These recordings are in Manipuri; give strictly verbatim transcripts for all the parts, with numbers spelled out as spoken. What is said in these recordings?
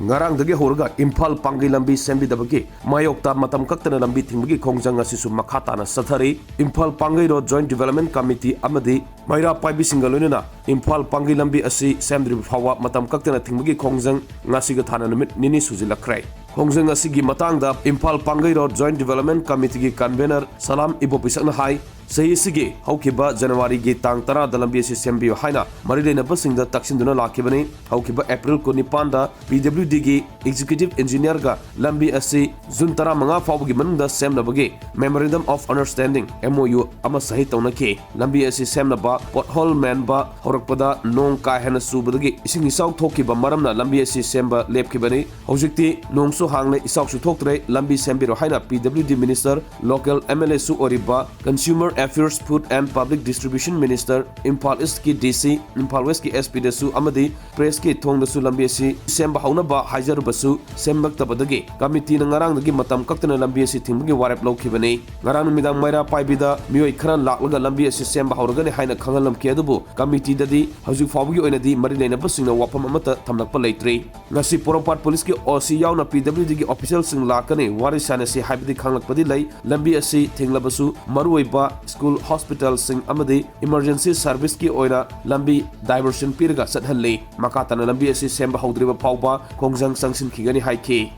ꯉꯔꯥꯡꯗꯒꯤ ꯍꯧꯔꯒ ꯏꯝꯐꯥꯜ ꯄꯥꯡꯒꯩ ꯂꯝꯕꯤ ꯁꯦꯝꯕꯤꯗꯕꯒꯤ ꯃꯥꯌꯣꯛꯇ ꯃꯇꯝ ꯀꯛꯇꯅ ꯂꯝꯕꯤ ꯊꯤꯡꯕꯒꯤ ꯈꯣꯡꯖꯪ ꯑꯁꯤꯁꯨ ꯃꯈꯥ ꯇꯥꯅ ꯆꯠꯊꯔꯤ꯫ Imphal Pangei road joint development committee ꯑꯃꯗꯤ ꯃꯩꯔꯥ ꯄꯥꯏꯕꯤꯁꯤꯡꯒ ꯂꯣꯏꯅꯅ ꯏꯝꯐꯥꯜ ꯄꯥꯡꯒꯩ ꯂꯝꯕꯤ ꯑꯁꯤ ꯁꯦꯝꯗ꯭ꯔꯤꯕ ꯐꯥꯎꯕ ꯃꯇꯝ ꯀꯛꯇꯅ ꯊꯤꯡꯕꯒꯤ ꯈꯣꯡꯖꯪ ꯉꯁꯤꯒ ꯊꯥꯅ ꯅꯨꯃꯤꯠ ꯅꯤꯅꯤ ꯁꯨꯖꯤꯜꯂꯛꯈ꯭ꯔꯦ꯫ ꯈꯣꯡꯖꯪ ꯑꯁꯤꯒꯤ ꯃꯇꯥꯡꯗ Imphal Pangei road joint development ꯀꯃꯤꯇꯤꯒꯤ ꯀꯟꯚꯦꯅꯔ ꯁꯂꯥꯝ ꯏꯕꯣꯄꯤꯁꯛꯅ ꯍꯥꯏ, ꯆꯍꯤ ꯑꯁꯤꯒꯤ ꯍꯧꯈꯤꯕ ꯖꯅꯋꯥꯔꯤꯒꯤ ꯇꯥꯡ ꯇꯔꯥꯗ ꯂꯝꯕꯤ ꯑꯁꯤ ꯁꯦꯝꯕꯤꯌꯨ ꯍꯥꯏꯅ ꯃꯔꯤ ꯂꯩꯅꯕꯁꯤꯡꯗ ꯇꯛꯁꯤꯟꯗꯨꯅ ꯂꯥꯛꯈꯤꯕꯅꯤ꯫ ꯍꯧꯈꯤꯕ ꯑꯦꯄ꯭ꯔꯤꯜ ꯀꯨꯟꯅꯤꯄꯥꯟꯗ ꯄꯤ ꯗꯕ꯭ꯂꯤꯎ ꯗꯤꯒꯤ ꯑꯦꯛꯖꯤꯀ꯭ꯌꯨꯇꯤꯚ ꯏꯟꯖꯤꯅꯤꯌꯔꯒ ꯂꯝꯕꯤ ꯑꯁꯤ ꯖꯨꯟ ꯇꯔꯥꯃꯉꯥ ꯐꯥꯎꯕꯒꯤ ꯃꯅꯨꯡꯗ ꯁꯦꯝꯅꯕꯒꯤ Memorandum of Understanding, M O U, ꯑꯃ ꯁꯍꯤ ꯇꯧꯅꯈꯤ꯫ ꯂꯝꯕꯤ ꯑꯁꯤ ꯁꯦꯝꯅꯕ, ꯄꯣꯠꯍꯣꯜ ꯃꯦꯟꯕ ꯍꯧꯔꯛꯄꯗ ꯅꯣꯡ ꯀꯥ ꯍꯦꯟꯅ ꯆꯨꯕꯗꯒꯤ ꯏꯁꯤꯡ ꯏꯆꯥꯎ ꯊꯣꯛꯈꯤꯕ ꯃꯔꯝꯅ ꯂꯝꯕꯤ ꯑꯁꯤ ꯁꯦꯝꯕ ꯂꯦꯞꯈꯤꯕꯅꯤ꯫ ꯍꯧꯖꯤꯛꯇꯤ ꯅꯣꯡꯁꯨ ꯍꯥꯡꯂꯦ, ꯏꯆꯥꯎꯁꯨ ꯊꯣꯛꯇ꯭ꯔꯦ꯫ ꯂꯝꯕꯤ ꯁꯦꯝꯕꯤꯔꯣ ꯍꯥꯏꯅ P W D Minister, local M L A ꯁꯨ ꯑꯣꯏꯔꯤꯕ Consumer Affairs, Food and Public Distribution Minister, Imphal ꯏꯁ꯭ꯠꯀꯤ D C, Imphal ꯋꯦꯁ꯭ꯠꯀꯤ S P ꯗꯁꯨ ꯑꯃꯗꯤ ꯄ꯭ꯔꯦꯁꯀꯤ ꯊꯣꯡꯗꯁꯨ ꯂꯝꯕꯤ ꯑꯁꯤ ꯁꯦꯝꯕ ꯍꯧꯅꯕ ꯍꯥꯏꯖꯔꯕꯁꯨ ꯁꯦꯝꯂꯛꯇꯕꯗꯒꯤ ꯀꯃꯤꯇꯤꯅ ꯉꯔꯥꯡꯗꯒꯤ ꯃꯇꯝ ꯀꯛꯇꯅ ꯂꯝꯕꯤ ꯑꯁꯤ ꯊꯤꯡꯕꯒꯤ ꯋꯥꯔꯦꯞ ꯂꯧꯈꯤꯕꯅꯤ꯫ ꯉꯔꯥꯡ ꯅꯨꯃꯤꯗꯥꯡ ꯃꯩꯔꯥ ꯄꯥꯏꯕꯤꯗ ꯃꯤꯑꯣꯏ ꯈꯔ ꯂꯥꯛꯂꯒ ꯂꯝꯕꯤ ꯑꯁꯤ ꯁꯦꯝꯕ ꯍꯧꯔꯒꯅꯤ ꯍꯥꯏꯅ ꯈꯪꯍꯜꯂꯝꯈꯤ, ꯑꯗꯨꯕꯨ ꯀꯃꯤꯇꯤꯗꯗꯤ ꯍꯧꯖꯤꯛ ꯐꯥꯎꯕꯒꯤ ꯑꯣꯏꯅꯗꯤ ꯃꯔꯤ ꯂꯩꯅꯕꯁꯤꯡꯅ ꯋꯥꯐꯝ ꯑꯃꯠꯇ ꯊꯝꯂꯛꯄ ꯂꯩꯇ꯭ꯔꯤ꯫ ꯉꯁꯤ ꯄꯣꯔꯣꯝꯄꯥꯠ ꯄꯨꯂꯤꯁꯀꯤ O C ꯌꯥꯎꯅ P W D ꯒꯤ ꯑꯣꯐꯤꯁꯤꯌꯦꯜꯁꯤꯡ ꯂꯥꯛꯀꯅꯤ, ꯋꯥꯔꯤ ꯁꯥꯟꯅꯁꯤ ꯍꯥꯏꯕꯗꯤ ꯈꯪꯂꯛꯄꯗꯤ ꯂꯩ꯫ ꯂꯝꯕꯤ ꯑꯁꯤ ꯊꯤꯡꯂꯕꯁꯨ ꯃꯔꯨꯑꯣꯏꯕ ꯁ꯭ꯀꯨꯜ, ꯍꯣꯁꯄꯤꯇꯥꯜꯁꯤꯡ ꯑꯃꯗꯤ ꯏꯃꯔꯖꯦꯟꯁꯤ ꯁꯔꯚꯤꯁꯀꯤ ꯑꯣꯏꯅ ꯂꯝꯕꯤ ꯗꯥꯏꯚꯔꯁꯟ ꯄꯤꯔꯒ ꯆꯠꯍꯜꯂꯤ꯫ ꯃꯈꯥ ꯇꯥꯅ ꯂꯝꯕꯤ ꯑꯁꯤ ꯁꯦꯝꯕ ꯍꯧꯗ꯭ꯔꯤꯕ ꯐꯥꯎꯕ ꯈꯣꯡꯖꯪ ꯆꯪꯁꯤꯟꯈꯤꯒꯅꯤ ꯍꯥꯏꯈꯤ꯫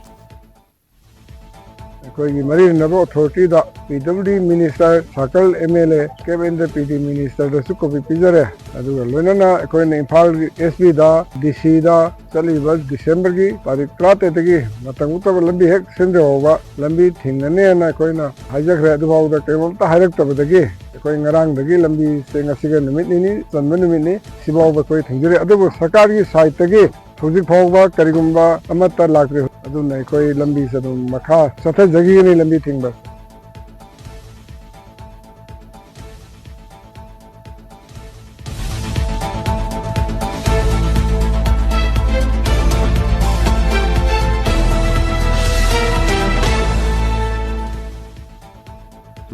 ꯑꯩꯈꯣꯏꯒꯤ ꯃꯔꯤ ꯂꯩꯅꯕ ꯑꯣꯊꯣꯔꯤꯇꯤꯗ P W D Minister, circle M L A, Cabinet P D Minister ꯗꯁꯨ ꯀꯣꯄꯤ ꯄꯤꯖꯔꯦ꯫ ꯑꯗꯨꯒ ꯂꯣꯏꯅꯅ ꯑꯩꯈꯣꯏꯅ ꯏꯝꯐꯥꯜꯒꯤ S P ꯗ, D C ꯗ ꯆꯠꯂꯤꯕ ꯗꯤꯁꯦꯝꯕꯔꯒꯤ ꯇꯥꯔꯤꯛ ꯇꯔꯥꯇꯔꯦꯠꯇꯒꯤ ꯃꯇꯝ ꯎꯠꯇꯕ ꯂꯝꯕꯤ ꯍꯦꯛ ꯁꯦꯝꯗ꯭ꯔꯤꯐꯥꯎꯕ ꯂꯝꯕꯤ ꯊꯤꯡꯒꯅꯦꯅ ꯑꯩꯈꯣꯏꯅ ꯍꯥꯏꯖꯈ꯭ꯔꯦ꯫ ꯑꯗꯨꯐꯥꯎꯗ ꯀꯔꯤꯒꯨꯝꯕ ꯑꯃꯠꯇ ꯍꯥꯏꯔꯛꯇꯕꯗꯒꯤ ꯑꯩꯈꯣꯏ ꯉꯔꯥꯡꯗꯒꯤ ꯂꯝꯕꯤꯁꯦ ꯉꯁꯤꯒ ꯅꯨꯃꯤꯠ ꯅꯤꯅꯤ ꯆꯟꯕ ꯅꯨꯃꯤꯠꯅꯤ, ꯁꯤꯐꯥꯎꯕ ꯑꯩꯈꯣꯏ ꯊꯤꯡꯖꯔꯤ꯫ ꯑꯗꯨꯕꯨ ꯁꯔꯀꯥꯔꯒꯤ ꯁꯥꯏꯠꯇꯒꯤ ꯍꯧꯖꯤꯛ ꯐꯥꯎꯕ ꯀꯔꯤꯒꯨꯝꯕ ꯑꯃꯠꯇ ꯂꯥꯛꯇ꯭ꯔꯤ꯫ ꯑꯗꯨꯅ ꯑꯩꯈꯣꯏ ꯂꯝꯕꯤꯁꯦ ꯑꯗꯨꯝ ꯃꯈꯥ ꯆꯠꯊꯖꯈꯤꯒꯅꯤ, ꯂꯝꯕꯤ ꯊꯤꯡꯕ꯫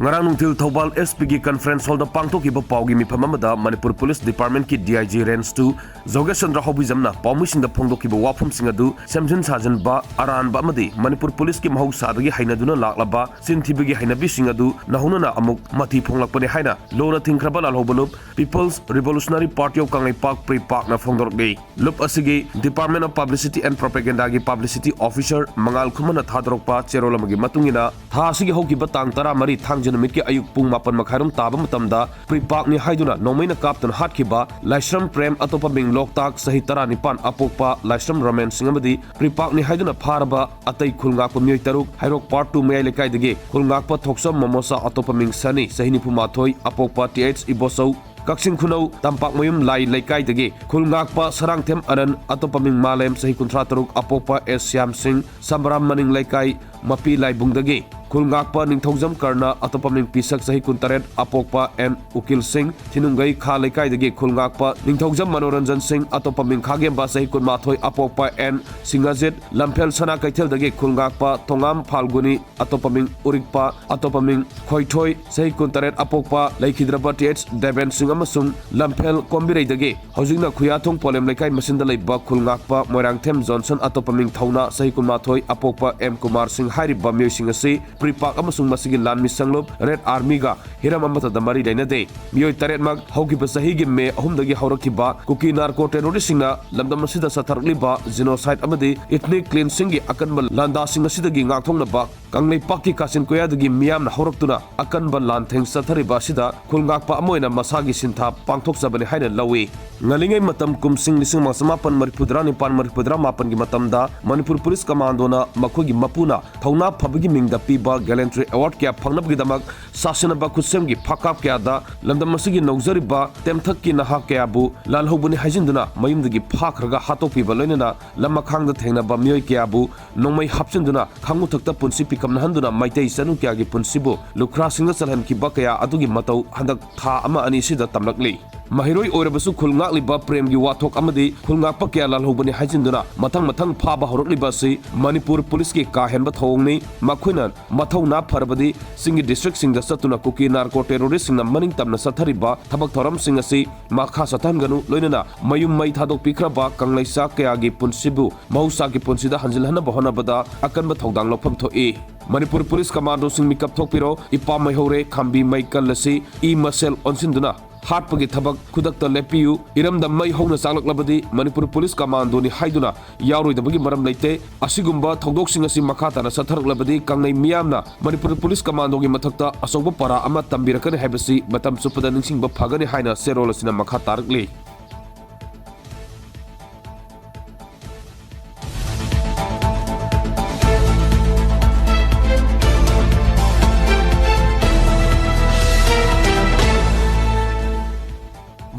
ꯉꯔꯥꯡ ꯅꯨꯡꯊꯤꯜ ꯊꯧꯕꯥꯜ S P ꯒꯤ conference hall ꯗ ꯄꯥꯡꯊꯣꯛꯈꯤꯕ ꯄꯥꯎꯒꯤ ꯃꯤꯐꯝ ꯑꯃꯗ ꯃꯅꯤꯄꯨꯔ ꯄꯨꯂꯤꯁ department ꯀꯤ D I G range two ꯖꯣꯒꯦꯁ ꯆꯟꯗ꯭ꯔ ꯍꯥꯎꯕꯤꯖꯝꯅ ꯄꯥꯎꯃꯤꯁꯤꯡꯗ ꯐꯣꯡꯗꯣꯛꯈꯤꯕ ꯋꯥꯐꯝꯁꯤꯡ ꯑꯗꯨ ꯁꯦꯝꯖꯤꯟ ꯁꯥꯖꯤꯟꯕ, ꯑꯔꯥꯟꯕ ꯑꯃꯗꯤ ꯃꯅꯤꯄꯨꯔ ꯄꯨꯂꯤꯁꯀꯤ ꯃꯍꯧꯁꯥꯗꯒꯤ ꯍꯩꯅꯗꯨꯅ ꯂꯥꯛꯂꯕ ꯆꯤꯟ ꯊꯤꯕꯒꯤ ꯍꯩꯅꯕꯤꯁꯤꯡ ꯑꯗꯨ ꯅꯧꯍꯧꯅꯅ ꯑꯃꯨꯛ ꯃꯊꯤ ꯐꯣꯡꯂꯛꯄꯅꯤ ꯍꯥꯏꯅ ꯂꯨꯅ ꯊꯤꯡꯈ꯭ꯔꯕ ꯂꯥꯜꯍꯧꯕ ꯂꯨꯞ People's Revolutionary Party of Kangleipak, PREPAK ꯅ ꯐꯣꯡꯗꯣꯔꯛꯂꯤ꯫ ꯂꯨꯞ ꯑꯁꯤꯒꯤ Department of Publicity and Propaganda ꯒꯤ publicity officer ꯃꯉꯥꯜ ꯈꯨꯃꯟꯅ ꯊꯥꯗꯣꯔꯛꯄ ꯆꯦꯔꯣꯜ ꯑꯃꯒꯤ ꯃꯇꯨꯡ ꯏꯟꯅ, ꯊꯥ ꯑꯁꯤꯒꯤ ꯍꯧꯈꯤꯕ ꯇꯥꯡ ꯇꯔꯥꯃꯔꯤ ꯊꯥꯡꯖ ꯅꯨꯃꯤꯠꯀꯤ ꯑꯌꯨꯛ ꯄꯨꯡ ꯃꯥꯄꯟ ꯃꯈꯥꯏꯔꯣꯝ ꯇꯥꯕ ꯃꯇꯝꯗ PREPAK ꯅꯤ ꯍꯥꯏꯗꯨꯅ ꯅꯣꯡꯃꯩꯅ ꯀꯥꯞꯇꯨꯅ ꯍꯥꯠꯈꯤꯕ ꯂꯥꯏꯁ꯭ꯔꯝ ꯄ꯭ꯔꯦꯝ, ꯑꯇꯣꯞꯄ ꯃꯤꯡ ꯂꯣꯛꯇꯥꯛ, ꯆꯍꯤ ꯇꯔꯥꯅꯤꯄꯥꯟ, ꯑꯄꯣꯛꯄ ꯂꯥꯏꯁ꯭ꯔꯝ ꯔꯣꯃꯦꯟ ꯁꯤꯡ ꯑꯃꯗꯤ PREPAK ꯅꯤ ꯍꯥꯏꯗꯨꯅ ꯐꯥꯔꯕ ꯑꯇꯩ ꯈꯨꯜ ꯉꯥꯛꯄ ꯃꯤꯑꯣꯏ ꯇꯔꯨꯛ, ꯍꯩꯔꯣꯛ Part two ꯃꯌꯥꯏ ꯂꯩꯀꯥꯏꯗꯒꯤ ꯈꯨꯜ ꯉꯥꯛꯄ ꯊꯣꯛꯆꯝ ꯃꯃꯣꯁꯥ, ꯑꯇꯣꯞꯄ ꯃꯤꯡ ꯁꯅꯤ, ꯆꯍꯤ ꯅꯤꯐꯨ ꯃꯥꯊꯣꯏ, ꯑꯄꯣꯛꯄ T H ꯏꯕꯣꯆꯧ, ꯀꯛꯆꯤꯡ ꯈꯨꯅꯧ ꯇꯝꯄꯥꯛꯃꯌꯨꯝ ꯂꯥꯏ ꯂꯩꯀꯥꯏꯗꯒꯤ ꯈꯨꯜ ꯉꯥꯛꯄ ꯁꯔꯥꯡꯊꯦꯝ ꯑꯅꯟ, ꯑꯇꯣꯞꯄ ꯃꯤꯡ ꯃꯥꯂꯦꯝ, ꯆꯍꯤ ꯀꯨꯟꯊ꯭ꯔꯥ ꯇꯔꯨꯛ, ꯑꯄꯣꯛꯄ S ꯁ꯭ꯌꯥꯝ ꯁꯤꯡ, ꯁꯝꯕ꯭ꯔꯥꯝ ꯃꯅꯤꯡ ꯂꯩꯀꯥꯏ ꯃꯄꯤ ꯂꯥꯏꯕꯨꯡꯗꯒꯤ ꯈꯨꯜ ꯉꯥꯛꯄ ꯅꯤꯡꯊꯧꯖꯝ ꯀꯔꯅ, ꯑꯇꯣꯞꯄ ꯃꯤꯡ ꯄꯤꯁꯛ, ꯆꯍꯤ ꯀꯨꯟꯇꯔꯦꯠ, ꯑꯄꯣꯛꯄ N ꯎꯀꯤꯜ ꯁꯤꯡ, ꯊꯤꯅꯨꯡꯒꯩ ꯈꯥ ꯂꯩꯀꯥꯏꯗꯒꯤ ꯈꯨꯜ ꯉꯥꯛꯄ ꯅꯤꯡꯊꯧꯖꯝ ꯃꯅꯣꯔꯟꯖꯟ ꯁꯤꯡ, ꯑꯇꯣꯞꯄ ꯃꯤꯡ ꯈꯥꯒꯦꯝꯕ, ꯆꯍꯤ ꯀꯨꯟꯃꯥꯊꯣꯏ, ꯑꯄꯣꯛꯄ N ꯁꯤꯡꯍꯖꯤꯠ, ꯂꯝꯐꯦꯜ ꯁꯅꯥ ꯀꯩꯊꯦꯜꯗꯒꯤ ꯈꯨꯜ ꯉꯥꯛꯄ ꯊꯣꯉꯥꯝ ꯐꯥꯜꯒꯨꯅꯤ, ꯑꯇꯣꯞꯄ ꯃꯤꯡ ꯎꯔꯤꯛꯄ, ꯑꯇꯣꯞꯄ ꯃꯤꯡ ꯈꯣꯏꯊꯣꯏ, ꯆꯍꯤ ꯀꯨꯟꯇꯔꯦꯠ, ꯑꯄꯣꯛꯄ ꯂꯩꯈꯤꯗ꯭ꯔꯕ T H ꯗꯦꯕꯦꯟ ꯁꯤꯡ ꯑꯃꯁꯨꯡ ꯂꯝꯐꯦꯜ ꯀꯣꯝꯕꯤꯔꯩꯗꯒꯤ ꯍꯧꯖꯤꯛꯅ ꯈꯨꯌꯥꯊꯣꯡ ꯄꯣꯂꯦꯝ ꯂꯩꯀꯥꯏ ꯃꯆꯤꯟꯗ ꯂꯩꯕ ꯈꯨꯜ ꯉꯥꯛꯄ ꯃꯣꯏꯔꯥꯡꯊꯦꯝ ꯖꯣꯟꯁꯟ, ꯑꯇꯣꯞꯄ ꯃꯤꯡ ꯊꯧꯅꯥ, ꯆꯍꯤ ꯀꯨꯟꯃꯥꯊꯣꯏ, ꯑꯄꯣꯛꯄ M ꯀꯨꯃꯥꯔ ꯁꯤꯡ ꯍꯥꯏꯔꯤꯕ ꯃꯤꯑꯣꯏꯁꯤꯡ ꯑꯁꯤ PREPAK ꯑꯃꯁꯨꯡ ꯃꯁꯤꯒꯤ ꯂꯥꯟꯃꯤ ꯁꯪꯂꯨꯞ Red Army ꯒ ꯍꯤꯔꯝ ꯑꯃꯠꯇꯗ ꯃꯔꯤ ꯂꯩꯅꯗꯦ꯫ ꯃꯤꯑꯣꯏ ꯇꯔꯦꯠꯃꯛ ꯍꯧꯈꯤꯕ ꯆꯍꯤꯒꯤ ꯃꯦ ꯑꯍꯨꯝꯗꯒꯤ ꯍꯧꯔꯛꯈꯤꯕ ꯀꯨꯀꯤ narco terrorist ꯁꯤꯡꯅ ꯂꯝꯗꯝ ꯑꯁꯤꯗ ꯆꯠꯊꯔꯛꯂꯤꯕ genocide ꯑꯃꯗꯤ ethnic cleansing ꯒꯤ ꯑꯀꯟꯕ ꯂꯥꯟꯗꯥꯁꯤꯡ ꯑꯁꯤꯗꯒꯤ ꯉꯥꯛꯊꯣꯛꯅꯕ ꯀꯪꯂꯩꯄꯥꯛꯀꯤ ꯀꯥꯆꯤꯟ ꯀꯣꯌꯥꯗꯒꯤ ꯃꯤꯌꯥꯝꯅ ꯍꯧꯔꯛꯇꯨꯅ ꯑꯀꯟꯕ ꯂꯥꯟꯊꯦꯡ ꯆꯠꯊꯔꯤꯕ ꯑꯁꯤꯗ ꯈꯨꯜ ꯉꯥꯛꯄ ꯑꯃ ꯑꯣꯏꯅ ꯃꯁꯥꯒꯤ ꯁꯤꯟꯊꯥ ꯄꯥꯡꯊꯣꯛꯆꯕꯅꯤ ꯍꯥꯏꯅ ꯂꯧꯏ꯫ ꯉꯜꯂꯤꯉꯩ ꯃꯇꯝ ꯀꯨꯝꯁꯤꯡ ꯂꯤꯁꯤꯡ ꯑꯃ ꯆꯃꯥꯄꯟ ꯃꯔꯤꯐꯨꯇꯔꯥ ꯅꯤꯄꯥꯟ ꯃꯔꯤꯐꯨꯇꯔꯥ ꯃꯥꯄꯟꯒꯤ ꯃꯇꯝꯗ ꯃꯅꯤꯄꯨꯔ ꯄꯨꯂꯤꯁ ꯀꯃꯥꯟꯗꯣꯅ ꯃꯈꯣꯏꯒꯤ ꯃꯄꯨꯅ ꯊꯧꯅꯥ ꯐꯕꯒꯤ ꯃꯤꯡꯗ ꯄꯤꯕ gallantry award ꯀꯌꯥ ꯐꯪꯅꯕꯒꯤꯗꯃꯛ ꯁꯥꯁꯤꯟꯅꯕ ꯈꯨꯠꯁꯦꯝꯒꯤ ꯐꯥꯀꯥꯞ ꯀꯌꯥꯗ ꯂꯝꯗꯝ ꯑꯁꯤꯒꯤ ꯅꯧꯖꯔꯤꯕ ꯇꯦꯝꯊꯛꯀꯤ ꯅꯍꯥ ꯀꯌꯥꯕꯨ ꯂꯥꯜꯍꯧꯕꯅꯤ ꯍꯥꯏꯖꯤꯟꯗꯨꯅ ꯃꯌꯨꯝꯗꯒꯤ ꯐꯥꯈ꯭ꯔꯒ ꯍꯥꯠꯇꯣꯛꯄꯤꯕ ꯂꯣꯏꯅꯅ ꯂꯝꯃꯈꯥꯡꯗ ꯊꯦꯡꯅꯕ ꯃꯤꯑꯣꯏ ꯀꯌꯥꯕꯨ ꯅꯣꯡꯃꯩ ꯍꯥꯞꯆꯤꯟꯗꯨꯅ ꯈꯥꯉꯨꯊꯛꯇ ꯄꯨꯟꯁꯤ ꯄꯤꯀꯝꯅꯍꯟꯗꯨꯅ ꯃꯩꯇꯩ ꯆꯅꯨ ꯀꯌꯥꯒꯤ ꯄꯨꯟꯁꯤꯕꯨ ꯂꯨꯈ꯭ꯔꯥꯁꯤꯡꯗ ꯆꯜꯍꯟꯈꯤꯕ ꯀꯌꯥ ꯑꯗꯨꯒꯤ ꯃꯇꯧ ꯍꯟꯗꯛ ꯊꯥ ꯑꯃ ꯑꯅꯤ ꯑꯁꯤꯗ ꯇꯝꯂꯛꯂꯤ꯫ ꯃꯍꯩꯔꯣꯏ ꯑꯣꯏꯔꯕꯁꯨ ꯈꯨꯜ ꯉꯥꯛꯂꯤꯕ ꯄ꯭ꯔꯦꯝꯒꯤ ꯋꯥꯊꯣꯛ ꯑꯃꯗꯤ ꯈꯨꯜ ꯉꯥꯛꯄ ꯀꯌꯥ ꯂꯥꯜꯍꯧꯕꯅꯤ ꯍꯥꯏꯖꯤꯟꯗꯨꯅ ꯃꯊꯪ ꯃꯊꯪ ꯐꯥꯕ ꯍꯧꯔꯛꯂꯤꯕ ꯑꯁꯤ ꯃꯅꯤꯄꯨꯔ ꯄꯨꯂꯤꯁꯀꯤ ꯀꯥ ꯍꯦꯟꯕ ꯊꯧꯑꯣꯡꯅꯤ꯫ ꯃꯈꯣꯏꯅ ꯃꯊꯧꯅꯥ ꯐꯔꯕꯗꯤ ꯆꯤꯡꯒꯤ ꯗꯤꯁꯇ꯭ꯔꯤꯛꯁꯤꯡꯗ ꯆꯠꯇꯨꯅ ꯀꯨꯀꯤ ꯅꯥꯔꯀꯣ ꯇꯦꯔꯣꯔꯤꯁꯁꯤꯡꯅ ꯃꯅꯤꯡ ꯇꯝꯅ ꯆꯠꯊꯔꯤꯕ ꯊꯕꯛ ꯊꯧꯔꯝꯁꯤꯡ ꯑꯁꯤ ꯃꯈꯥ ꯆꯠꯊꯍꯟꯒꯅꯨ, ꯂꯣꯏꯅꯅ ꯃꯌꯨꯝ ꯃꯩ ꯊꯥꯗꯣꯛꯄꯤꯈ꯭ꯔꯕ ꯀꯪꯂꯩꯆꯥ ꯀꯌꯥꯒꯤ ꯄꯨꯟꯁꯤꯕꯨ ꯃꯍꯧꯁꯥꯒꯤ ꯄꯨꯟꯁꯤꯗ ꯍꯟꯖꯤꯜꯍꯟꯅꯕ ꯍꯣꯠꯅꯕꯗ ꯑꯀꯟꯕ ꯊꯧꯗꯥꯡ ꯂꯧꯐꯝ ꯊꯣꯛꯏ꯫ ꯃꯅꯤꯄꯨꯔ ꯄꯨꯂꯤꯁ ꯀꯃꯥꯟꯗꯣꯁꯤꯡ ꯃꯤꯀꯞ ꯊꯣꯛꯄꯤꯔꯣ, ꯏꯄꯥ ꯃꯩ ꯍꯧꯔꯦ, ꯈꯥꯝꯕꯤ ꯃꯩ ꯀꯜꯂꯁꯤ, ꯏ ꯃꯁꯦꯜ ꯑꯣꯟꯁꯤꯟꯗꯨꯅ ꯍꯥꯠꯄꯒꯤ ꯊꯕꯛ ꯈꯨꯗꯛꯇ ꯂꯦꯞꯄꯤꯌꯨ꯫ ꯏꯔꯝꯗꯝ ꯃꯩ ꯍꯧꯅ ꯆꯥꯛꯂꯛꯂꯕꯗꯤ ꯃꯅꯤꯄꯨꯔ ꯄꯨꯂꯤꯁ ꯀꯃꯥꯟꯗꯣꯅꯤ ꯍꯥꯏꯗꯨꯅ ꯌꯥꯎꯔꯣꯏꯗꯕꯒꯤ ꯃꯔꯝ ꯂꯩꯇꯦ꯫ ꯑꯁꯤꯒꯨꯝꯕ ꯊꯧꯗꯣꯛꯁꯤꯡ ꯑꯁꯤ ꯃꯈꯥ ꯇꯥꯅ ꯆꯠꯊꯔꯛꯂꯕꯗꯤ ꯀꯪꯂꯩ ꯃꯤꯌꯥꯝꯅ ꯃꯅꯤꯄꯨꯔ ꯄꯨꯂꯤꯁ ꯀꯃꯥꯟꯗꯣꯒꯤ ꯃꯊꯛꯇ ꯑꯆꯧꯕ ꯄꯔꯥ ꯑꯃ ꯇꯝꯕꯤꯔꯛꯀꯅꯤ ꯍꯥꯏꯕꯁꯤ ꯃꯇꯝ ꯆꯨꯞꯄꯗ ꯅꯤꯡꯁꯤꯡꯕ ꯐꯒꯅꯤ ꯍꯥꯏꯅ ꯆꯦꯔꯣꯜ ꯑꯁꯤꯅ ꯃꯈꯥ ꯇꯥꯔꯛꯂꯤ꯫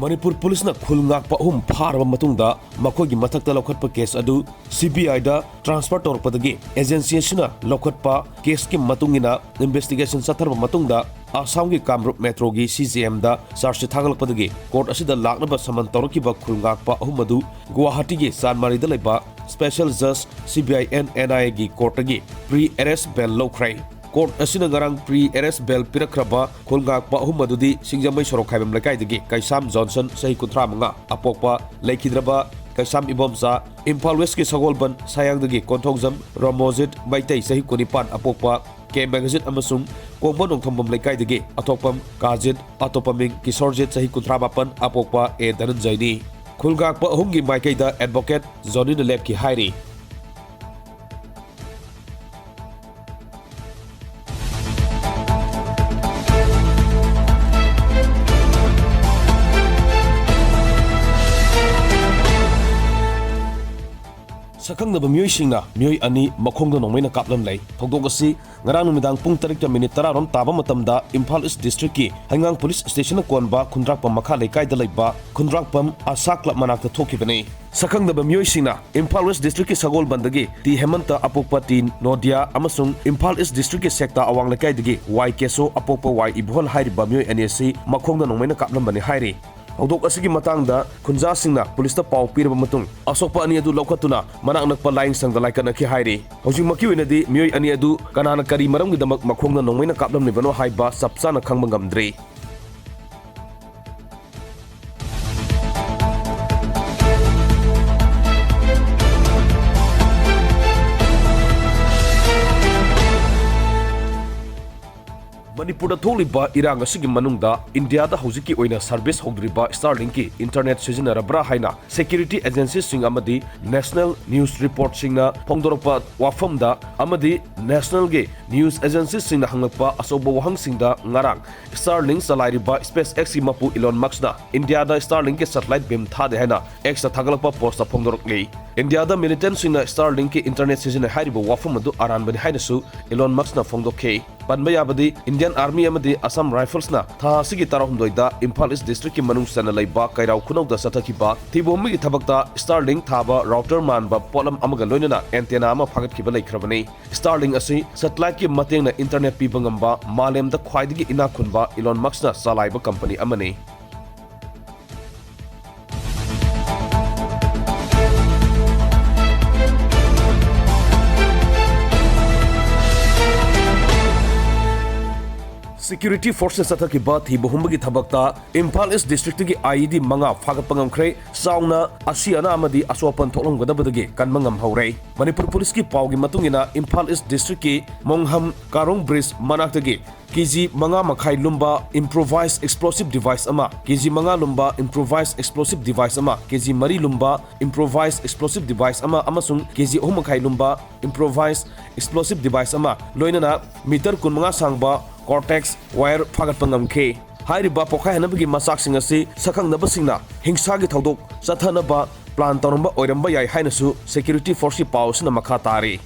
ꯃꯅꯤꯄꯨꯔ ꯄꯨꯂꯤꯁꯅ ꯈꯨꯜ ꯉꯥꯛꯄ ꯑꯍꯨꯝ ꯐꯥꯔꯕ ꯃꯇꯨꯡꯗ ꯃꯈꯣꯏꯒꯤ ꯃꯊꯛꯇ ꯂꯧꯈꯠꯄ ꯀꯦꯁ ꯑꯗꯨ ꯁꯤ ꯕꯤ ꯑꯥꯏꯗ ꯇ꯭ꯔꯥꯟꯁꯐꯔ ꯇꯧꯔꯛꯄꯗꯒꯤ ꯑꯦꯖꯦꯟꯁꯤ ꯑꯁꯤꯅ ꯂꯧꯈꯠꯄ ꯀꯦꯁꯀꯤ ꯃꯇꯨꯡ ꯏꯟꯅ ꯏꯟꯚꯦꯁꯇꯤꯒꯦꯁꯟ ꯆꯠꯊꯔꯕ ꯃꯇꯨꯡꯗ ꯑꯁꯥꯝꯒꯤ ꯀꯥꯝꯔꯨꯞ ꯃꯦꯇ꯭ꯔꯣꯒꯤ ꯁꯤ ꯖꯤ ꯑꯦꯝꯗ ꯆꯥꯔꯖꯁꯤꯠ ꯊꯥꯒꯠꯂꯛꯄꯗꯒꯤ ꯀꯣꯔꯠ ꯑꯁꯤꯗ ꯂꯥꯛꯅꯕ ꯁꯃꯟ ꯇꯧꯔꯛꯈꯤꯕ ꯈꯨꯜ ꯉꯥꯛꯄ ꯑꯍꯨꯝ ꯑꯗꯨ ꯒꯨꯋꯥꯍꯥꯇꯤꯒꯤ ꯆꯥꯟꯃꯥꯔꯤꯗ ꯂꯩꯕ ꯁ꯭ꯄꯦꯁꯦꯜ ꯖꯖ C B I N N I ꯑꯦꯒꯤ ꯀꯣꯔꯠꯇꯒꯤ ꯄ꯭ꯔꯤ ꯑꯦꯔꯦꯁ ꯕꯦꯜ ꯂꯧꯈ꯭ꯔꯦ꯫ ꯀꯣꯔꯠ ꯑꯁꯤꯅ ꯉꯔꯥꯡ ꯄ꯭ꯔꯤ ꯑꯦꯔꯦꯁ ꯕꯦꯜ ꯄꯤꯔꯛꯈ꯭ꯔꯕ ꯈꯨꯜ ꯉꯥꯛꯄ ꯑꯍꯨꯝ ꯑꯗꯨꯗꯤ ꯁꯤꯡꯖꯃꯩ ꯁꯣꯔꯣꯛꯈꯥꯏꯕꯝ ꯂꯩꯀꯥꯏꯗꯒꯤ ꯀꯩꯁꯥꯝ ꯖꯣꯟꯁꯟ, ꯆꯍꯤ ꯀꯨꯟꯊ꯭ꯔꯥ ꯃꯉꯥ, ꯑꯄꯣꯛꯄ, ꯂꯩꯈꯤꯗ꯭ꯔꯕ ꯀꯩꯁꯥꯝ ꯏꯕꯣꯝꯆꯥ, ꯏꯝꯐꯥꯜ ꯋꯦꯁꯀꯤ ꯁꯒꯣꯜꯕꯟ ꯁꯥꯌꯥꯡꯗꯒꯤ ꯀꯣꯟꯊꯧꯖꯝ ꯔꯣꯃꯣꯖꯤꯠ ꯃꯩꯇꯩ, ꯆꯍꯤ ꯀꯨꯟꯅꯤꯄꯥꯟ, ꯑꯄꯣꯛꯄ, ꯀꯦ ꯃꯦꯒꯖꯤꯠ ꯑꯃꯁꯨꯡ ꯀꯣꯡꯕ ꯅꯣꯡꯊꯣꯡꯕꯝ ꯂꯩꯀꯥꯏꯗꯒꯤ ꯑꯊꯣꯛꯄꯝ ꯀꯥꯖꯤꯠ, ꯑꯇꯣꯞꯄ ꯃꯤꯡ ꯀꯤꯁꯣꯔꯖꯤꯠ, ꯆꯍꯤ ꯀꯨꯟꯊ꯭ꯔꯥ ꯃꯥꯄꯟ, ꯑꯄꯣꯛꯄ ꯑꯦ ꯙꯅꯟꯖꯌꯅꯤ꯫ ꯈꯨꯜ ꯉꯥꯛꯄ ꯑꯍꯨꯝꯒꯤ ꯃꯥꯏꯀꯩꯗ ꯑꯦꯗꯚꯣꯀꯦꯠ ꯖꯣꯅꯤꯅ ꯂꯦꯞꯈꯤ ꯍꯥꯏꯔꯤ꯫ ꯁꯛꯈꯪꯅꯕ ꯃꯤꯑꯣꯏꯁꯤꯡꯅ ꯃꯤꯑꯣꯏ ꯑꯅꯤ ꯃꯈꯣꯡꯗ ꯅꯣꯡꯃꯩꯅ ꯀꯥꯞꯂꯝꯂꯦ꯫ ꯊꯧꯗꯣꯛ ꯑꯁꯤ ꯉꯔꯥꯡ ꯅꯨꯃꯤꯗꯥꯡ ꯄꯨꯡ ꯇꯔꯦꯠꯀ ꯃꯤꯅꯤꯠ ꯇꯔꯥꯔꯣꯝ ꯇꯥꯕ ꯃꯇꯝꯗ ꯏꯝꯐꯥꯜ ꯏꯁ ꯗꯤꯁꯇ꯭ꯔꯤꯛꯀꯤ ꯍꯩꯉꯥꯡ ꯄꯨꯂꯤꯁ ꯁ꯭ꯇꯦꯁꯟꯅ ꯀꯣꯟꯕ ꯈꯨꯟꯗ꯭ꯔꯥꯛꯄꯝ ꯃꯈꯥ ꯂꯩꯀꯥꯏꯗ ꯂꯩꯕ ꯈꯨꯟꯗ꯭ꯔꯥꯛꯄꯝ ꯑꯁꯥ ꯀ꯭ꯂꯕ ꯃꯅꯥꯛꯇ ꯊꯣꯛꯈꯤꯕꯅꯤ꯫ ꯁꯛꯈꯪꯗꯕ ꯃꯤꯑꯣꯏꯁꯤꯡꯅ ꯏꯝꯐꯥꯜ ꯋꯦꯁ ꯗꯤꯁꯇ꯭ꯔꯤꯛꯀꯤ ꯁꯒꯣꯜꯕꯟꯗꯒꯤ ꯇꯤ ꯍꯦꯃꯟꯇ ꯑꯄꯣꯛꯄ ꯇꯤ ꯅꯣꯗꯤꯌꯥ ꯑꯃꯁꯨꯡ ꯏꯝꯐꯥꯜ ꯏꯁ ꯗꯤꯁꯇ꯭ꯔꯤꯛꯀꯤ ꯁꯦꯛꯇꯥ ꯑꯋꯥꯡ ꯂꯩꯀꯥꯏꯗꯒꯤ ꯋꯥꯏ ꯀꯦꯁꯣ ꯑꯄꯣꯛꯄ ꯋꯥꯏ ꯏꯕꯣꯍꯜ ꯍꯥꯏꯔꯤꯕ ꯃꯤꯑꯣꯏ ꯑꯅꯤ ꯑꯁꯤ ꯃꯈꯣꯡꯗ ꯅꯣꯡꯃꯩꯅ ꯀꯥꯞꯂꯝꯕꯅꯤ ꯍꯥꯏꯔꯤ꯫ ꯊꯧꯗꯣꯛ ꯑꯁꯤꯒꯤ ꯃꯇꯥꯡꯗ ꯈꯨꯟꯖꯥꯁꯤꯡꯅ ꯄꯨꯂꯤꯁꯇ ꯄꯥꯎ ꯄꯤꯔꯕ ꯃꯇꯨꯡ, ꯑꯁꯣꯛꯄ ꯑꯅꯤ ꯑꯗꯨ ꯂꯧꯈꯠꯇꯨꯅ ꯃꯅꯥꯛ ꯅꯛꯄ ꯂꯥꯏꯌꯦꯡ ꯁꯪꯗ ꯂꯥꯏꯀꯠꯅꯈꯤ ꯍꯥꯏꯔꯤ꯫ ꯍꯧꯖꯤꯛꯃꯛꯀꯤ ꯑꯣꯏꯅꯗꯤ ꯃꯤꯑꯣꯏ ꯑꯅꯤ ꯑꯗꯨ ꯀꯅꯥꯅ ꯀꯔꯤ ꯃꯔꯝꯒꯤꯗꯃꯛ ꯃꯈꯣꯡꯗ ꯅꯣꯡꯃꯩꯅ ꯀꯥꯞꯂꯝꯂꯤꯕꯅꯣ ꯍꯥꯏꯕ ꯆꯞ ꯆꯥꯅ ꯈꯪꯕ ꯉꯝꯗ꯭ꯔꯤ꯫ ꯃꯅꯤꯄꯨꯔꯗ ꯊꯣꯛꯂꯤꯕ ꯏꯔꯥꯡ ꯑꯁꯤꯒꯤ ꯃꯅꯨꯡꯗ ꯏꯟꯗꯤꯌꯥꯗ ꯍꯧꯖꯤꯛꯀꯤ ꯑꯣꯏꯅ ꯁꯔꯚꯤꯁ ꯍꯧꯗ꯭ꯔꯤꯕ Starlinkꯀꯤ ꯏꯟꯇꯔꯅꯦꯠ ꯁꯤꯖꯤꯟꯅꯔꯕ꯭ꯔꯥ ꯍꯥꯏꯅ ꯁꯦꯀ꯭ꯌꯨꯔꯤꯇꯤ ꯑꯦꯖꯦꯟꯁꯤꯁꯤꯡ ꯑꯃꯗꯤ ꯅꯦꯁꯅꯦꯜ ꯅ꯭ꯌꯨꯁ ꯔꯤꯄꯣꯔꯠꯁꯤꯡꯅ ꯐꯣꯡꯗꯣꯔꯛꯄ ꯋꯥꯐꯝꯗ ꯑꯃꯗꯤ ꯅꯦꯁꯅꯦꯜꯒꯤ ꯅ꯭ꯌꯨꯁ ꯑꯦꯖꯦꯟꯁꯤꯁꯤꯡꯅ ꯍꯪꯂꯛꯄ ꯑꯆꯧꯕ ꯋꯥꯍꯪꯁꯤꯡꯗ ꯉꯔꯥꯡ Starlink ꯆꯂꯥꯏꯔꯤꯕ SpaceXꯀꯤ ꯃꯄꯨ Elon Muskꯅ ꯏꯟꯗꯤꯌꯥꯗ Starlinkꯀꯤ ꯁꯦꯇꯦꯂꯥꯏꯠ ꯕꯤꯝ ꯊꯥꯗꯦ ꯍꯥꯏꯅ Xꯇ ꯊꯥꯒꯠꯂꯛꯄ ꯄꯣꯁꯇ ꯐꯣꯡꯗꯣꯔꯛꯂꯤ꯫ ꯏꯟꯗꯤꯌꯥꯗ ꯃꯤꯂꯤꯇꯦꯟꯠꯁꯤꯡꯅ Starlinkꯀꯤ ꯏꯟꯇꯔꯅꯦꯠ ꯁꯤꯖꯤꯟꯅꯩ ꯍꯥꯏꯔꯤꯕ ꯋꯥꯐꯝ ꯑꯗꯨ ꯑꯔꯥꯟꯕꯅꯤ ꯍꯥꯏꯅꯁꯨ Elon Muskꯅ ꯐꯣꯡꯗꯣꯛꯈꯤ꯫ ꯄꯟꯕ ꯌꯥꯕꯗꯤ Indian Army ꯑꯃꯗꯤ Assam Riflesꯅ ꯊꯥ ꯑꯁꯤꯒꯤ ꯇꯔꯥꯍꯨꯝꯗꯣꯏꯗ ꯏꯝꯐꯥꯜ East Districtꯀꯤ ꯃꯅꯨꯡ ꯆꯟꯅ ꯂꯩꯕ ꯀꯩꯔꯥꯎ ꯈꯨꯅꯧꯗ ꯆꯠꯊꯈꯤꯕ ꯊꯤꯕ ꯍꯨꯝꯕꯒꯤ ꯊꯕꯛꯇ Starlink ꯊꯥꯕ router ꯃꯥꯟꯕ ꯄꯣꯠꯂꯝ ꯑꯃꯒ ꯂꯣꯏꯅꯅ antenna ꯑꯃ ꯐꯥꯒꯠꯈꯤꯕ ꯂꯩꯈ꯭ꯔꯕꯅꯤ꯫ Starlink ꯑꯁꯤ satelliteꯀꯤ ꯃꯇꯦꯡꯅ ꯏꯟꯇꯔꯅꯦꯠ ꯄꯤꯕ ꯉꯝꯕ ꯃꯥꯂꯦꯝꯗ ꯈ꯭ꯋꯥꯏꯗꯒꯤ ꯏꯅꯥꯛ ꯈꯨꯟꯕ Elon Muskꯅ ꯆꯂꯥꯏꯕ ꯀꯝꯄꯅꯤ ꯑꯃꯅꯤ꯫ ꯁꯦꯀ꯭ꯌꯨꯔꯤꯇꯤ ꯐꯣꯔꯁꯅ ꯆꯠꯊꯈꯤꯕ ꯊꯤꯕ ꯍꯨꯝꯕꯒꯤ ꯊꯕꯛꯇ ꯏꯝꯐꯥꯜ East Districtꯇꯒꯤ IED ꯃꯉꯥ ꯐꯥꯒꯠꯄ ꯉꯝꯈ꯭ꯔꯦ꯫ ꯆꯥꯎꯅ ꯑꯁꯤ ꯑꯅꯥ ꯑꯃꯗꯤ ꯑꯁꯣꯛ ꯑꯄꯟ ꯊꯣꯛꯂꯝꯒꯗꯕꯗꯒꯤ ꯀꯟꯕ ꯉꯝꯍꯧꯔꯦ꯫ ꯃꯅꯤꯄꯨꯔ ꯄꯨꯂꯤꯁꯀꯤ ꯄꯥꯎꯒꯤ ꯃꯇꯨꯡ ꯏꯟꯅ, ꯏꯝꯐꯥꯜ East Districtꯀꯤ ꯃꯣꯡꯍꯝ ꯀꯥꯔꯣꯡ bridge ꯃꯅꯥꯛꯇꯒꯤ KG ꯃꯉꯥ ꯃꯈꯥꯏ ꯂꯨꯝꯕ improvised explosive device ꯑꯃ, KG ꯃꯉꯥ ꯂꯨꯝꯕ improvised explosive device ꯑꯃ, KG ꯃꯔꯤ ꯂꯨꯝꯕ improvised explosive device ꯑꯃ ꯑꯃꯁꯨꯡ KG ꯑꯍꯨꯝ ꯃꯈꯥꯏ ꯂꯨꯝꯕ improvised explosive device ꯑꯃ, ꯂꯣꯏꯅꯅ meter ꯀꯨꯟꯃꯉꯥ ꯁꯥꯡꯕ Cortex wire ꯐꯥꯒꯠꯄ ꯉꯝꯈꯤ꯫ ꯍꯥꯏꯔꯤꯕ ꯄꯣꯈꯥꯏꯍꯟꯅꯕꯒꯤ ꯃꯆꯥꯛꯁꯤꯡ ꯑꯁꯤ ꯁꯛꯈꯪꯅꯕꯁꯤꯡꯅ ꯍꯤꯡꯁꯥꯒꯤ ꯊꯧꯗꯣꯛ ꯆꯠꯊꯅꯕ plan ꯇꯧꯔꯝꯕ ꯑꯣꯏꯔꯝꯕ ꯌꯥꯏ ꯍꯥꯏꯅꯁꯨ ꯁꯦꯀ꯭ꯌꯨꯔꯤꯇꯤ ꯐꯣꯔꯁꯀꯤ ꯄꯥꯎ ꯑꯁꯤꯅ ꯃꯈꯥ ꯇꯥꯔꯤ꯫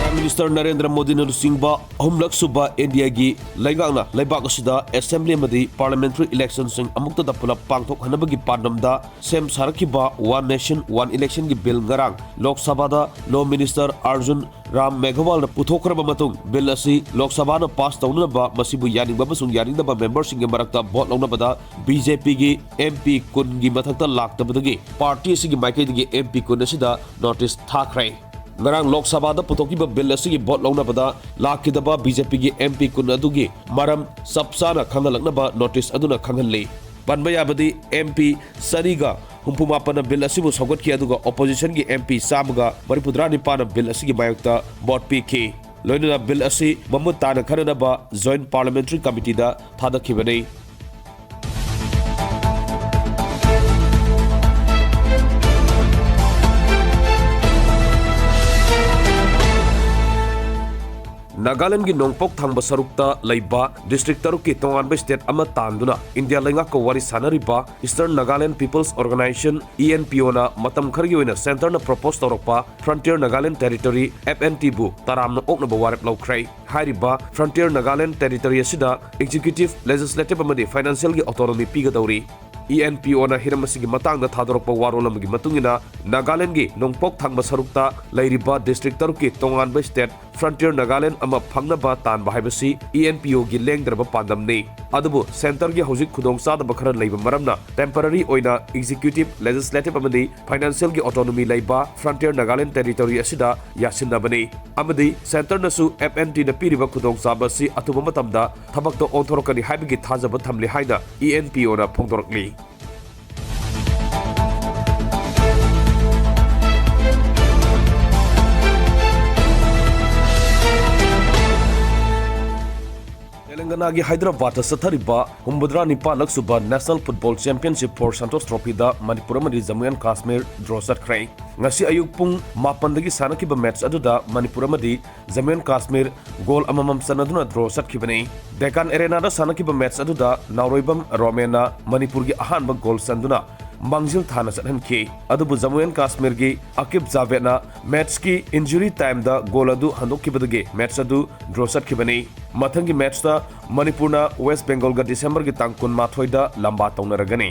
Prime Minister ꯅꯔꯦꯟꯗ꯭ꯔ ꯃꯣꯗꯤꯅ ꯂꯨꯆꯤꯡꯕ ꯑꯍꯨꯝꯂꯛ ꯁꯨꯕ ꯏꯟꯗꯤꯌꯥꯒꯤ ꯂꯩꯉꯥꯛꯅ ꯂꯩꯕꯥꯛ ꯑꯁꯤꯗ assembly ꯑꯃꯗꯤ parliamentary electionꯁꯤꯡ ꯑꯃꯨꯛꯇꯗ ꯄꯨꯂꯞ ꯄꯥꯡꯊꯣꯛꯍꯟꯅꯕꯒꯤ ꯄꯥꯟꯗꯝꯗ ꯁꯦꯝ ꯁꯥꯔꯛꯈꯤꯕ One Nation One Electionꯒꯤ bill ꯉꯔꯥꯡ ꯂꯣꯛ ꯁꯚꯥꯗ Law Minister ꯑꯥꯔꯖꯨꯟ ꯔꯥꯝ ꯃꯦꯘꯋꯥꯜꯅ ꯄꯨꯊꯣꯛꯈ꯭ꯔꯕ ꯃꯇꯨꯡ, bill ꯑꯁꯤ ꯂꯣꯛ ꯁꯚꯥꯅ pass ꯇꯧꯅꯅꯕ ꯃꯁꯤꯕꯨ ꯌꯥꯅꯤꯡꯕ ꯑꯃꯁꯨꯡ ꯌꯥꯅꯤꯡꯗꯕ memberꯁꯤꯡꯒꯤ ꯃꯔꯛꯇ vote ꯂꯧꯅꯕꯗ BJPꯒꯤ MP ꯀꯨꯟꯒꯤ ꯃꯊꯛꯇ ꯂꯥꯛꯇꯕꯗꯒꯤ party ꯑꯁꯤꯒꯤ ꯃꯥꯏꯀꯩꯗꯒꯤ MP ꯀꯨꯟ ꯑꯁꯤꯗ notice ꯊꯥꯈ꯭ꯔꯦ꯫ ꯉꯔꯥꯡ ꯂꯣꯛ ꯁꯚꯥꯗ ꯄꯨꯊꯣꯛꯈꯤꯕ bill ꯑꯁꯤꯒꯤ vote ꯂꯧꯅꯕꯗ ꯂꯥꯛꯈꯤꯗꯕ BJPꯒꯤ MP ꯀꯨꯟ ꯑꯗꯨꯒꯤ ꯃꯔꯝ ꯆꯞ ꯆꯥꯅ ꯈꯪꯍꯜꯂꯛꯅꯕ notice ꯑꯗꯨꯅ ꯈꯪꯍꯜꯂꯤ꯫ ꯄꯟꯕ ꯌꯥꯕꯗꯤ, MP ꯆꯅꯤꯒ ꯍꯨꯝꯐꯨ ꯃꯥꯄꯟꯅ bill ꯑꯁꯤꯕꯨ ꯁꯧꯒꯠꯈꯤ, ꯑꯗꯨꯒ oppositionꯒꯤ MP ꯆꯥꯝꯃꯒ ꯃꯔꯤꯐꯨꯇꯔꯥ ꯅꯤꯄꯥꯟꯅ bill ꯑꯁꯤꯒꯤ ꯃꯥꯌꯣꯛꯇ vote ꯄꯤꯈꯤ꯫ ꯂꯣꯏꯅꯅ bill ꯑꯁꯤ ꯃꯃꯨꯠ ꯇꯥꯅ ꯈꯟꯅꯅꯕ Joint Parliamentary Committeeꯗ ꯊꯥꯗꯈꯤꯕꯅꯤ꯫ ꯅꯥꯒꯥꯂꯦꯟꯗꯒꯤ ꯅꯣꯡꯄꯣꯛ ꯊꯪꯕ ꯁꯔꯨꯛꯇ ꯂꯩꯕ district ꯇꯔꯨꯛꯀꯤ ꯇꯣꯉꯥꯟꯕ state ꯑꯃ ꯇꯥꯟꯗꯨꯅ ꯏꯟꯗꯤꯌꯥ ꯂꯩꯉꯥꯛꯀ ꯋꯥꯔꯤ ꯁꯥꯅꯔꯤꯕ Eastern Nagaland People's Organisation, ENPOꯅ ꯃꯇꯝ ꯈꯔꯒꯤ ꯑꯣꯏꯅ centreꯅ propose ꯇꯧꯔꯛꯄ Frontier Nagaland Territory, FNTꯕꯨ ꯇꯔꯥꯝꯅ ꯑꯣꯛꯅꯕ ꯋꯥꯔꯦꯞ ꯂꯧꯈ꯭ꯔꯦ꯫ ꯍꯥꯏꯔꯤꯕ Frontier Nagaland Territory ꯑꯁꯤꯗ executive, legislative ꯑꯃꯗꯤ financialꯒꯤ autonomy ꯄꯤꯒꯗꯧꯔꯤ꯫ ENPOꯅ ꯍꯤꯔꯝ ꯑꯁꯤꯒꯤ ꯃꯇꯥꯡꯗ ꯊꯥꯗꯣꯔꯛꯄ ꯋꯥꯔꯣꯜ ꯑꯃꯒꯤ ꯃꯇꯨꯡ ꯏꯟꯅ, ꯅꯥꯒꯥꯂꯦꯟꯗꯒꯤ ꯅꯣꯡꯄꯣꯛ ꯊꯪꯕ ꯁꯔꯨꯛꯇ ꯂꯩꯔꯤꯕ district ꯇꯔꯨꯛꯀꯤ ꯇꯣꯉꯥꯟꯕ state Frontier Nagaland ꯑꯃ ꯐꯪꯅꯕ ꯇꯥꯟꯕ ꯍꯥꯏꯕꯁꯤ ENPOꯒꯤ ꯂꯦꯡꯗ꯭ꯔꯕ ꯄꯥꯟꯗꯝꯅꯤ꯫ ꯑꯗꯨꯕꯨ centreꯒꯤ ꯍꯧꯖꯤꯛ ꯈꯨꯗꯣꯡꯆꯥꯗꯕ ꯈꯔ ꯂꯩꯕ ꯃꯔꯝꯅ temporary ꯑꯣꯏꯅ executive, legislative ꯑꯃꯗꯤ financialꯒꯤ autonomy ꯂꯩꯕ Frontier Nagaland Territory ꯑꯁꯤꯗ ꯌꯥꯁꯤꯟꯅꯕꯅꯤ꯫ ꯑꯃꯗꯤ centreꯅꯁꯨ FNTꯅ ꯄꯤꯔꯤꯕ ꯈꯨꯗꯣꯡꯆꯥꯕ ꯑꯁꯤ ꯑꯊꯨꯕ ꯃꯇꯝꯗ ꯊꯕꯛꯇ ꯑꯣꯟꯊꯣꯔꯛꯀꯅꯤ ꯍꯥꯏꯕꯒꯤ ꯊꯥꯖꯕ ꯊꯝꯂꯤ ꯍꯥꯏꯅ ENPOꯅ ꯐꯣꯡꯗꯣꯔꯛꯂꯤ꯫ ꯇꯦꯂꯪꯒꯅꯥꯒꯤ ꯍꯥꯏꯗ꯭ꯔꯕꯥꯗꯇ ꯆꯠꯊꯔꯤꯕ ꯍꯨꯝꯐꯨꯇꯔꯥ ꯅꯤꯄꯥꯜꯂꯛ ꯁꯨꯕ National Football Championship for Santosh Trophyꯗ Manipur ꯑꯃꯗꯤ ꯖꯝꯃꯨ ꯑꯦꯟ ꯀꯥꯁꯃꯤꯔ draw ꯆꯠꯈ꯭ꯔꯦ꯫ ꯉꯁꯤ ꯑꯌꯨꯛ ꯄꯨꯡ ꯃꯥꯄꯟꯗꯒꯤ ꯁꯥꯟꯅꯈꯤꯕ match ꯑꯗꯨꯗ ꯃꯅꯤꯄꯨꯔ ꯑꯃꯗꯤ ꯖꯝꯃꯨ ꯑꯦꯟ ꯀꯥꯁꯃꯤꯔ goal ꯑꯃꯃꯝ ꯆꯟꯅꯗꯨꯅ draw ꯆꯠꯈꯤꯕꯅꯤ꯫ Deccan Arenaꯗ ꯁꯥꯟꯅꯈꯤꯕ match ꯑꯗꯨꯗ ꯅꯥꯎꯔꯣꯏꯕꯝ ꯔꯣꯃꯦꯟꯅ ꯃꯅꯤꯄꯨꯔꯒꯤ ꯑꯍꯥꯟꯕ goal ꯆꯟꯗꯨꯅ ꯃꯥꯡꯖꯤꯜ ꯊꯥꯅ ꯆꯠꯍꯟꯈꯤ꯫ ꯑꯗꯨꯕꯨ ꯖꯝꯃꯨ ꯑꯦꯟ ꯀꯥꯁꯃꯤꯔꯒꯤ ꯑꯀꯤꯕ ꯖꯥꯚꯦꯗꯅ ꯃꯦꯆꯀꯤ ꯏꯟꯖꯨꯔꯤ ꯇꯥꯏꯝꯗ ꯒꯣꯜ ꯑꯗꯨ ꯍꯟꯗꯣꯛꯈꯤꯕꯗꯒꯤ ꯃꯦꯆ ꯑꯗꯨ ꯗ꯭ꯔꯣ ꯆꯠꯈꯤꯕꯅꯤ꯫ ꯃꯊꯪꯒꯤ ꯃꯦꯆꯇ ꯃꯅꯤꯄꯨꯔꯅ ꯋꯦꯁ ꯕꯦꯡꯒꯣꯜꯒ ꯗꯤꯁꯦꯝꯕꯔꯒꯤ ꯇꯥꯡ ꯀꯨꯟꯃꯥꯊꯣꯏꯗ ꯂꯝꯕꯥ ꯇꯧꯅꯔꯒꯅꯤ꯫